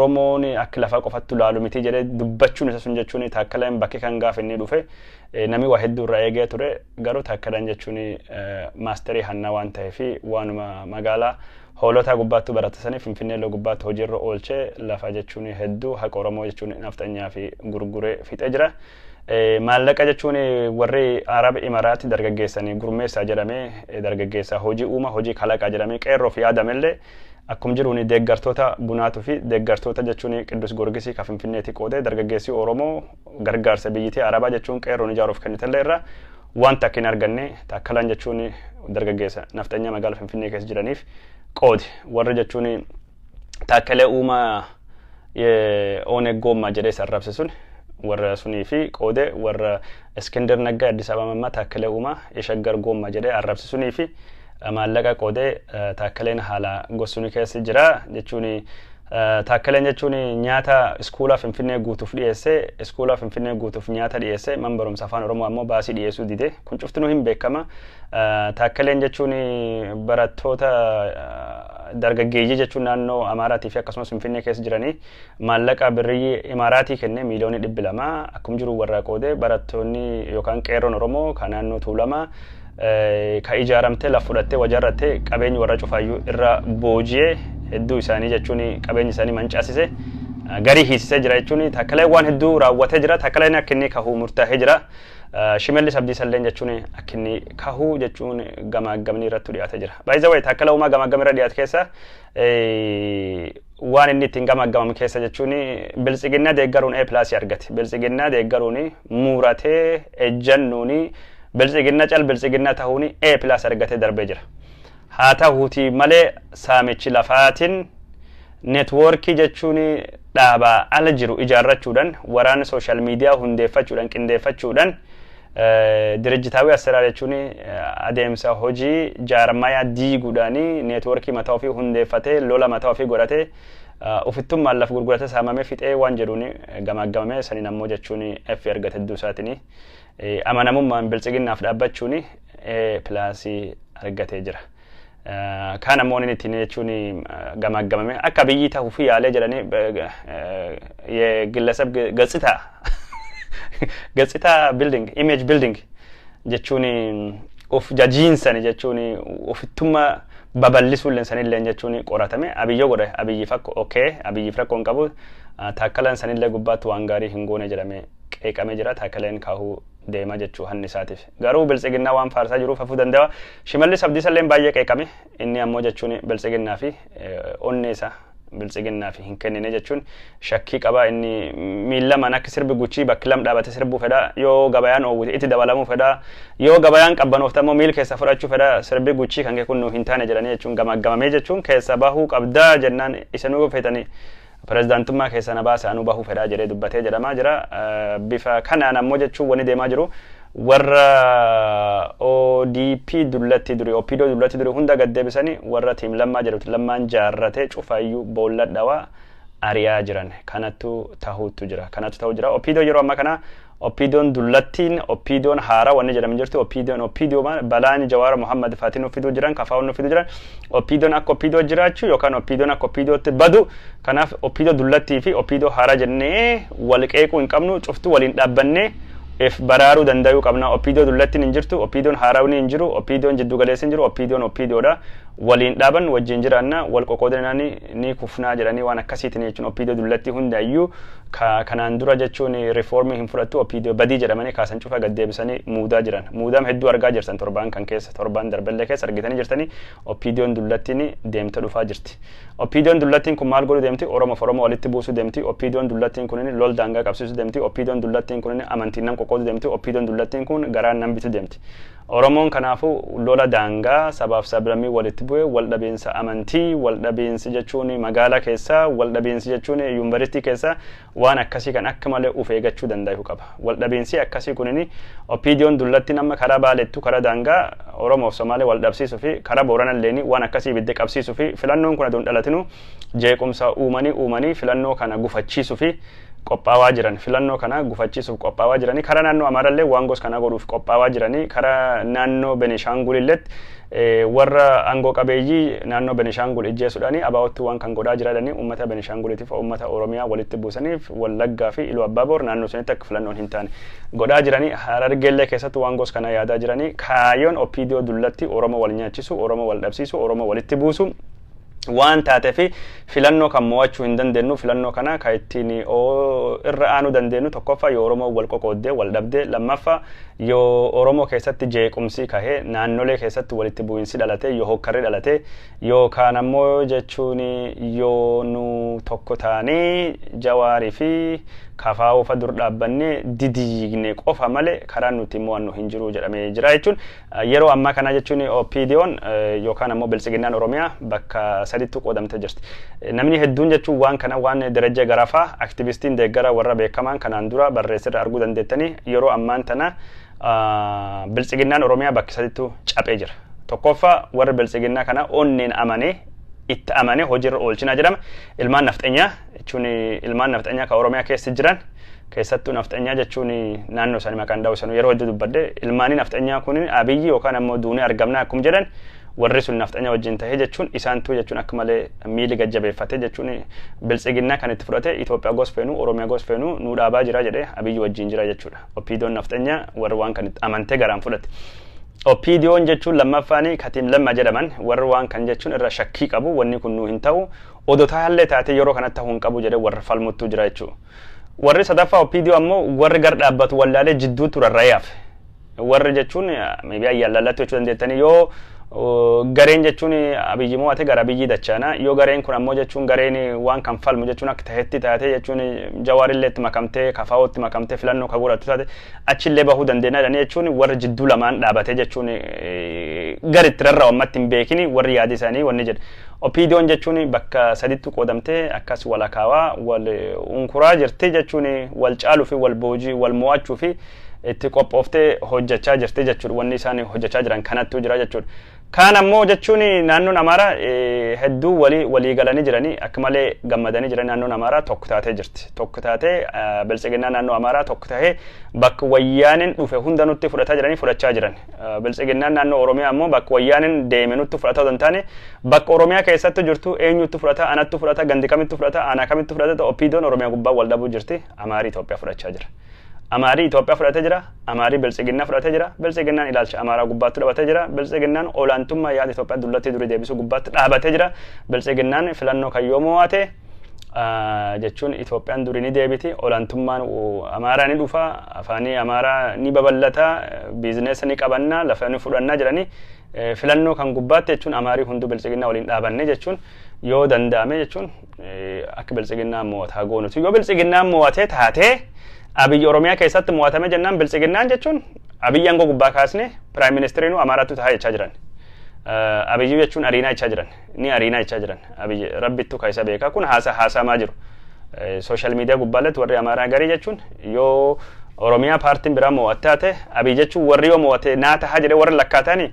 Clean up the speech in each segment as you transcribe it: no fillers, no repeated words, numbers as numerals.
Oromoon akka lafaa qofattu laalu miti jedhee dubbachuun isa sun jechuun Taakkalaan bakki kan gaafa inni dhufe namni waa hedduu irraa eegee ture. Garuu Taakkalaan jechuun maasterii hannaa waan ta'eef waanuma magaalaa Hoolotaa gubbaattu baratasanii Finfinnee illee gubbaatti hojiirra oolchee lafa jechuun hedduu haqa Oromoo jechuun nafxanyaa fi gurguree fixee jira. Maallaqa jechuun warri Arab Imaraatti dargaggeessanii gurmeessaa jedhamee, dargaggeessaa hojii uuma, hojii kalaqaa jedhamee qeerroof yaadamellee akkum jiruun deeggartoota bunaatuu fi deeggartoota jechuun Qiddus Goorgisii ka Finfinneetti qoodee dargaggeessi Oromoo gargaarsa biyyittii Arabaa jechuun qeerroon ijaaruuf kennitellee irra waan takka hin arganne. Taakkalaan jechuun dargaggeessa nafxanyaa magaalaa Finfinnee keessa jiraniif qoode. Warri jechuun Taakkalee Uumaa Ooneg Goommaa jedhee isa arrabse sun warra sunii fi qoode. Warra Iskindar Naggaa Addis Ababa ammaa Taakkalee Uumaa Yeshaggar Goommaa jedhee arrabse sunii fi maallaqa qoodee. Taakkaleen haala gossuni keessa jira jechuun. Taakkaleen jechuun nyaata iskuulaa Finfinnee guutuuf dhiyeesse, iskuulaa Finfinnee guutuuf nyaata dhiyeesse, man barumsa Afaan Oromoo ammoo baasii dhiyeessuu dide. Kun cuftinuu hin beekama. Taakkaleen jechuun barattoota dargaggeeyyii jechuun naannoo Amaaraatii fi akkasumas Finfinnee keessa jiranii maallaqa birrii Imaaraatii kenne 200,000,000 akkum jiru warra qoode. Barattoonni yookaan qeerroon Oromoo kan naannoo Tuulamaa ka ijaaramtee laf fudhattee wajaarrattee qabeenyi warra cufaayyuu irra booji'ee hedduu isaanii jechuun qabeenya isaanii mancaasise, garii hiisisee jira jechuun. Taakkaleen waan hedduu raawwatee jira. Taakkaleen akka inni kahuu murtaa'ee jira. Shimallis Abdiisalleen jechuun akka inni kahuu jechuun gamaagamni irratti dhiyaatee jira. By the way, Taakkala Uumaa gamaagamni irra dhiyaate keessa waan inni ittiin gamaagamamu keessa jechuun Biltsiginnaa deeggaruun A plus argate. Biltsiginnaa deeggaruun muratee ejjannuun Biltsiginnaa cal Biltsiginnaa ta'uun A plus argatee darbee jira. Haa ta'uutii malee saamichi lafaatiin networkii jechuun dhaabaa ala jiru ijaarrachuudhaan, waraana social media hundeeffachuudhaan, qindeeffachuudhaan, ድርጅታዊ አሰራር jechuun adeemsa hojii jaarmayaa diiguudhaan networkii mataa ofii hundeeffatee lola mataa ofii godhatee ufittummaan lafa gurguratee saamamee fixee waan jedhuun gamaagamamee saniin ammoo jechuun F argate. Hedduu isaatiin amanamummaan Biltsiginnaaf dhaabbachuun A plusii argatee jira. Kaan ammoo inni ittiin jechuun gamaagamame akka biyyi ta'uu fi yaalee jedhanii የግለሰብ ገጽታ ገጽታ building, image building jechuun of jajiinsani jechuun ofittummaa babal'isuullee sanillee jechuun qoratame. Abiyyoo godhe, Abiyyiif akka okay, Abiyyiif rakkoo hin qabu. Taakkalaan sanillee gubbaatti waan gaarii hin goone jedhame qeeqamee jira. Taakkaleen kaahuu deema jechuu hanni isaatiif garuu Biltsiginnaa waan faarsaa jiruuf hafuu danda'a. Shimallis Abdiisallee baay'ee qeeqame. Inni ammoo jechuun Biltsiginnaa fi onnee isaa Biltsiginnaa fi hin kennine jechuun shakkii qaba. Inni miila man akka sirbi guchii bakki lam dhaabate sirbuu fedha. Yoo gabayaan oowwite itti dabalamuu fedha, yoo gabayaan qabbanoofte ammoo miil keessa fudhachuu fedha. Sirbi guchii kan kee kun nu hin taane jedhanii jechuun gamaggamamee jechuun keessa bahuu qabdaa jennaan isa nu feetanii pirezidaantummaa keessa na baasa, anuu bahuu fedhaa jedhee dubbatee jedhamaa jira. Bifa kanaan ammoo jechuun wanni deemaa jiru warra ODP dullatti duri, OPDO dullatti duri hunda gad deebisanii warra team Lammaa jedhutu Lammaan jaarratee cufaayyuu boolla dhawaa ari'aa jiran. Kanattu tahuutu jira, kanattu ta'uu jira. OPDO yeroo ammaa kana OPDOn dullattiin, OPDOn haaraa wanni jedhamu jirtu. OPDOn OPDO balaan Jawaar Muhammad Faatiin nu fiduu jiran, Kafaawwan nu fiduu jiran, OPDOn akka OPDO jiraachuu yookaan OPDOn akka OPDOtti badu. Kanaaf OPDO dullattii fi OPDO haaraa jennee wal qeequu hin qabnu. Cuftuu waliin dhaabbannee if baraaruu danda'uu qabna. OPDO dullattiin hin jirtu, OPDOn haarawni hin jiru, OPDOn jiddu galeessi hin jiru, OPDOn OPDOdha. Waliin dhaaban wajjin jiraanna, wal qoqqoodina ni kufnaa jedhanii waan akkasiitiin jechuun OPDO dullattii hundaayyuu kanaan dura jechuun riifoormii hin fudhattu, OPDO badii jedhamanii kaasan cufa gad deebisanii muudaa jiran. Muudam hedduu argaa jirtan torbaan kan keessa, torbaan darbellee keessa argitanii jirtanii. OPDOn dullattiin deemte dhufaa jirti. OPDOn dullattiin kun maal godhuu deemti? Oromoof Oromoo walitti buusuu deemti. OPDOn dullattiin kun lol daangaa qabsiisuu deemti. OPDOn dullattiin kun amantiin nam qoqqooduu deemti. OPDOn dullattiin kun garaan nam bituu deemti. Oromoon kanaafuu lola daangaa sabaaf sablammii walitti bu'e, wal dhabiinsa amantii, wal dhabiinsi jechuun magaalaa keessa, wal dhabiinsi jechuun yuunivarsiitii keessa waan akkasii kan akka malee of eeggachuu danda'u qaba. Wal dhabiinsi akkasii kunini OPDOn dullattiin amma karaa Baaleettu karaa daangaa Oromoof Somaalee wal dhabsiisuu fi karaa Booranalleeni waan akkasii ibidda qabsiisuu fi filannoon kun aduun dhalatinu jeequmsa uumanii uumanii filannoo kana gufachiisuu fi Qophaawaa jiran, filannoo kana gufachiisuuf qophaawaa jiranii. Karaa naannoo Amaarallee waan gos kana godhuuf qophaawaa jiranii. Karaa naannoo Benishaangulilletti warra aangoo qabeeyyii naannoo Benishaangul ijjeessuudhaani abaa'otti waan kan godhaa jiradhanii uummata Benishaanguliitiif uummata Oromiyaa walitti buusaniif Wallaggaa fi Iluu Abbaaboor naannoo sanitti akka filannoon hin taane godhaa jiranii. Harargeellee keessatti waan gos kana yaadaa jiranii. Kaayyoon OPDO dullatti Oromoo wal nyaachisu, Oromoo wal dhabsiisu, Oromoo walitti buusu waan taatee fi filannoo kan mo'achuu hin dandeenyu. Filannoo kana kan ittiin irra aanuu dandeenyu, tokkoffaa, yoo Oromoo wal qoqooddee wal dhabdee, lammaffaa, yoo Oromoo keessatti jeequmsi kahee, naannolee keessatti walitti bu'iinsi dhalate, yoo hokkarri dhalate, yookaan ammoo jechuun yoo nu tokko taanee Jawaarii fi Kafaa'oo fa dur dhaabbannee didiigne qofa malee karaan nuti mo'annu hin jiru jedhamee jira jechuun. Yeroo ammaa kana jechuun OPDO'n yookaan ammoo Biltsiginnaan Oromiyaa bakka saditti qoodamtee jirti. Namni hedduun jechuun waan kana waan Darajjee Garafaa, aktivistiin deeggara warra beekamaan kanaan dura barreessirra arguu dandeettanii, yeroo ammaan tana Biltsiginnaan Oromiyaa bakka sadittu caphee jira. Tokkoffaa, warri Biltsiginnaa kana onneen amanee, itti amanee hojiirra oolchinaa jedhama. Ilmaan nafxanyaa jechuun, ilmaan nafxanyaa kan Oromiyaa keessa jiran, keessattuu nafxanyaa jechuun naannoo isaanii maqaan daawwisan yeroo hedduu dubbadde, ilmaanii nafxanyaa kun Abiyyi yookaan ammoo duunee argamna akkuma jedhan, warri sun nafxanyaa wajjin tahee jechuun isaantuu jechuun akka malee miili gajjabeeffate jechuun Biltsiginnaa kan itti fudhate, Itoophiyaa gos feenu, Oromiyaa gos feenu nuu dhaabaa jira jedhee Abiyyi wajjin jira jechuudha. OPDO'n nafxanyaa warri waan kan itti amantee garaan fudhate. OPDO'n jechuun lammaffaanii Katiim Lamma jedhaman, warri waan kan jechuun irra shakkii qabu, wanni kun nuu hin ta'u, odoo taallee taatee yeroo kanatti ta'uu hin qabu jedhee warra falmuttuu jira jechuudha. Warri sadaffaa OPDO ammoo warri gar dhaabbatu wallaalee jidduutti rarra'ee hafe. Warri jechuun maybe ayyaallallattu jechuu dandeettanii, yoo gareen jechuun Abiyyi mo'ate gara Abiyyi dachaana, yoo gareen kun ammoo jechuun gareen waan kan falmu jechuun akka tahetti taatee jechuun Jawaarillee itti makamtee, Kafaa'ootti makamtee filannoo ka godhattu taate, achillee bahuu dandeenya jedhanii jechuun warri jidduu lamaan dhaabatee jechuun gar itti rarra'u ammatti hin beekini warri yaadi isaanii wanni jedhe. OPDO'n jechuun bakka saditti qoodamtee akkas wal akaawaa wal unkuraa jirti jechuun wal caaluu fi wal boojii wal mo'achuu fi itti qophooftee hojjechaa jirti jechuudha. Wanni isaan hojjechaa jiran kanattu jira jechuudha. Kaan ammoo jechuun naannoon Amaaraa hedduu walii galanii jiranii, akka malee gammadanii jiran. Naannoon Amaaraa tokko taatee jirti. Tokko taatee Biltsiginnaa naannoo Amaaraa tokko tahee bakka Wayyaaniin dhufe hunda nutti fudhataa jiranii, fudhachaa jiran. Biltsiginnaan naannoo Oromiyaa ammoo bakka Wayyaaniin deeme nutti fudhataa osoo hin taane, bakka Oromiyaa keessatti jirtu eenyutti fudhata, anattu fudhata, gandi kamittu fudhata, aanaa kamittu fudhata, OPDO'n Oromiyaa gubbaa wal dhabuu jirti. Amaarii Itoophiyaa fudhachaa jira. Amaarii Itoophiyaa fudhatee jira. Amaarii Biltsiginnaa fudhatee jira. Biltsiginnaan ilaalcha Amaaraa gubbaatti dhabatee jira. Biltsiginnaan olaantummaa yaada Itoophiyaa dullattii durii deebisuu gubbaatti dhaabatee jira. Biltsiginnaan filannoo kan yoo mo'ate jechuun Itoophiyaan durii ni deebiti. Olaantummaan Amaaraa ni dhufa. Afaanii Amaaraa ni babal'ata. Biizineesa ni qabanna. Lafa ni fudhanna jedhanii filannoo kan gubbaatti jechuun Amaarii hunduu Biltsiginnaa waliin dhaabanne jechuun yoo danda'ame jechuun akka Biltsiginnaa mo'ataa goonutu. Yoo Biltsiginnaan mo'atee taatee, Abiyyi Oromiyaa keessatti mo'atame jennaan, Biltsiginnaan jechuun Abiyyi aangoo gubbaa kaasne, prime ministeriinuu Amaaraattu tahaa jechaa jiran. Abiyyi jechuun ariinaa jechaa jiran. Ni ariinaa jechaa jiran. Abiyyi rabbittu ka isa beekaa, kun haasa haasamaa jiru. Social media gubbaalletti warri Amaaraa garii jechuun yoo Oromiyaa paartiin biraa mo'atte taate, Abiyyi jechuun warri yoo mo'ate naa tahaa jedhee warri lakkaatanii,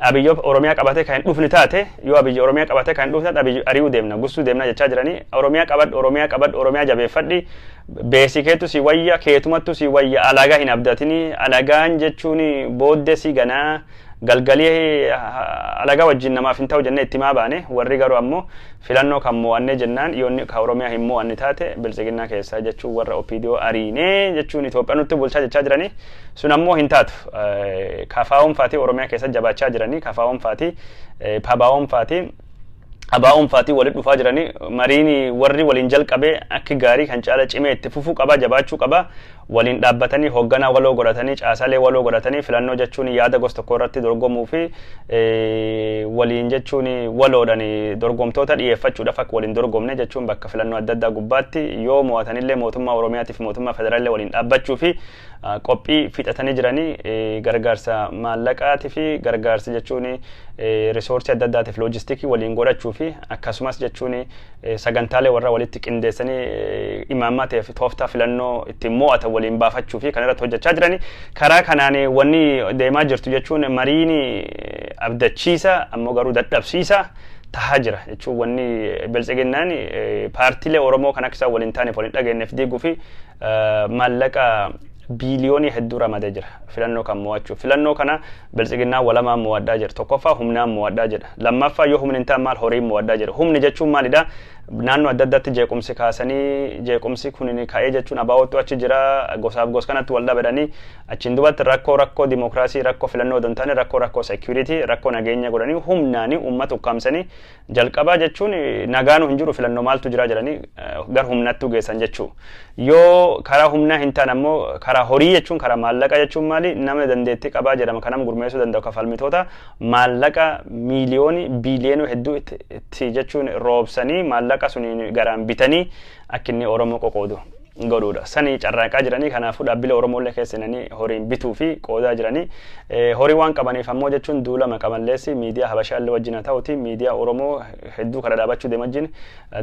Abiyyi Oromiyaa qabatee kan hin dhufne taate, yoo Abiyyi Oromiyaa qabatee kan hin dhufne taate, Abiyyi ari'uu deemna, gussuu deemna jechaa jiranii. Oromiyaa qabadhu, Oromiyaa qabadhu, Oromiyaa jabeeffadhi, beesi keetu si wayya, keetumattu si wayya, alagaa hin abdatini. Alagaan jechuun booddee si ganaa galgalii, alagaa wajjin namaaf hin ta'u jennee itti himaa baane. Warri garuu ammoo filannoo kan mo'annee jennaan, yoonni ka Oromiyaa hin mo'anne taate, Biltsiginnaa keessaa jechuun warra OPDO ariinee jechuun Itoophiyaa nutti bulchaa jechaa jiranii. Sun ammoo hin taatu. KFO'n faatii Oromiyaa keessa jabaachaa jiranii, KFO'n faatii, PABO'n faatii, ABO'n faatii walitti dhufaa jiranii. Mariin warri waliin jalqabee akki gaarii kan caala cimee itti fufuu qaba, jabaachuu qaba. Waliin dhaabbatanii, hoogganaa waloo godhatanii, caasalee waloo godhatanii, filannoo jechuun yaada gosa tokko irratti dorgomuu fi waliin jechuun waloodhaan dorgomtoota dhiyeeffachuudhaaf akka waliin dorgomne jechuun bakka filannoo adda addaa gubbaatti yoo mo'atanillee mootummaa Oromiyaatiif mootummaa federaalillee waliin dhaabbachuu fi qophii fixatanii jiranii, gargaarsa maallaqaatii fi gargaarsa jechuun resource adda addaatiif loojistikii waliin godhachuu fi akkasumas jechuun sagantaalee warra walitti qindeessanii imaammaa ta'ee fi tooftaa filannoo ittiin mo'atan waliin baafachuu fi kan irratti hojjechaa jiranii. Karaa kanaan wanni deemaa jirtu jechuun mariin abdachiisa ammoo garuu dadhabsiisa. Tahaa jira jechuun wanni Biltsiginnaan paartiilee Oromoo kan akka isaan waliin taaneef, waliin dhageenyeef diiguu fi maallaqa biiliyoonii hedduu ramadee jira filannoo kan mo'achuu. Filannoo kana Biltsiginnaan walamaan mo'adhaa jira. Tokkoffaa humnaan mo'adhaa jira. Lammaffaa yoo humni hin taane maal, horiin mo'adhaa jira. Humni jechuun maalidha? Naannoo adda addaatti jeequmsi kaasanii, jeequmsi kun ka'ee jechuun abaa'ootu achi jira, gosaaf gos kanatti wal dhabadanii, achiin duubatti rakkoo dimokiraasii, rakkoo filannoo odoo hin taane rakkoo security, rakkoo nageenya godhanii, humnaanii uummata ukkaamsanii jalqabaa jechuun nagaanu hin jiru, filannoo maaltu jira jedhanii gar humnattuu geessan jechuu. Yoo karaa humnaa hin taane ammoo karaa horii jechuun, karaa maallaqa jechuun maali, nama dandeettii qabaa jedhama kan nama gurmeessuu danda'u, kafalmitoota maallaqa miiliyoonii biiliyoonii hedduu itti jechuun roobsanii, maallaqa suniin garaan bitanii akka inni Oromoo qoqoodu godhuudha. Sanii carraaqaa jiranii. Kanaafuu dhaabbilee Oromoolee keessanii horiin bituu fi qoodaa jiranii. Horii waan qabaniif ammoo jechuun duula maqaballeessi miidiyaa Habashaa illee wajjin haa ta'uti, miidiyaa Oromoo hedduu kana dhaabachuu deema wajjin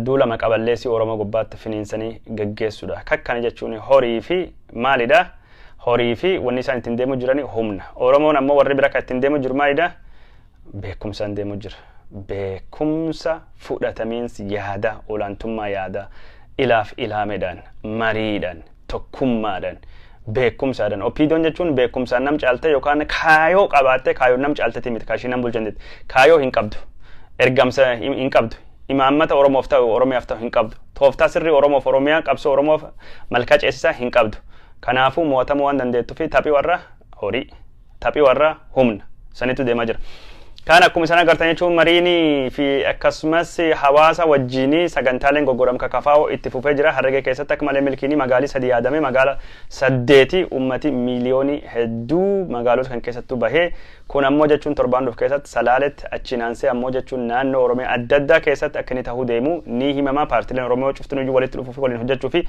duula maqaballeessi Oromoo gubbaatti finiinsanii geggeessuudha. Kakkana jechuun horii fi maalidha? Horii fi wanni isaan ittiin deemu jirani humna. Oromoon ammoo warri bira kan ittiin deemu jiru maalidha? Beekumsaan deemu jira. Beekumsa, fudhatamiinsi yaada, olaantummaa yaada, ilaaf ilaameedhaan, mariidhaan, tokkummaadhaan, beekumsaadhaan. OPDOn jechuun beekumsaan nam caalte yookaan kaayoo qabaattee kaayoon nam caalteeti miti, kaashii nam bulchanteeti. Kaayoo hin qabdu. Ergamsa hin qabdu. Imaammata Oromoof ta'u, Oromiyaaf ta'u hin qabdu. Tooftaa sirrii Oromoof, Oromiyaa, qabsoo Oromoof malkaa ceesisaa hin qabdu. Kanaafuu mo'atamuu waan dandeettuu fi taphii warra horii, taphii warra humna sanitu deemaa jira. Kaan akkuma isaan agartan jechuun mariinii fi akkasumas hawaasa wajjinii sagantaaleen goggoram kakafaa'oo itti fufee jira. Harargee keessatti akka malee milkiinii magaalii sadi yaadame, magaala saddeeti, ummati miiliyoonii hedduu magaalota kan keessattuu bahee, kun ammoo jechuun torbaan dhufu keessatti Salaaletti, achiin aansee ammoo jechuun naannoo Oromiyaa adda addaa keessatti akka inni tahuu deemu ni himama. Paartiileen Oromoo cuftinuyyuu walitti dhufuu fi waliin hojjechuu fi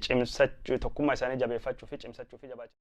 cimsachuu, tokkummaa isaanii jabeeffachuu fi cimsachuu fi jabaachuu.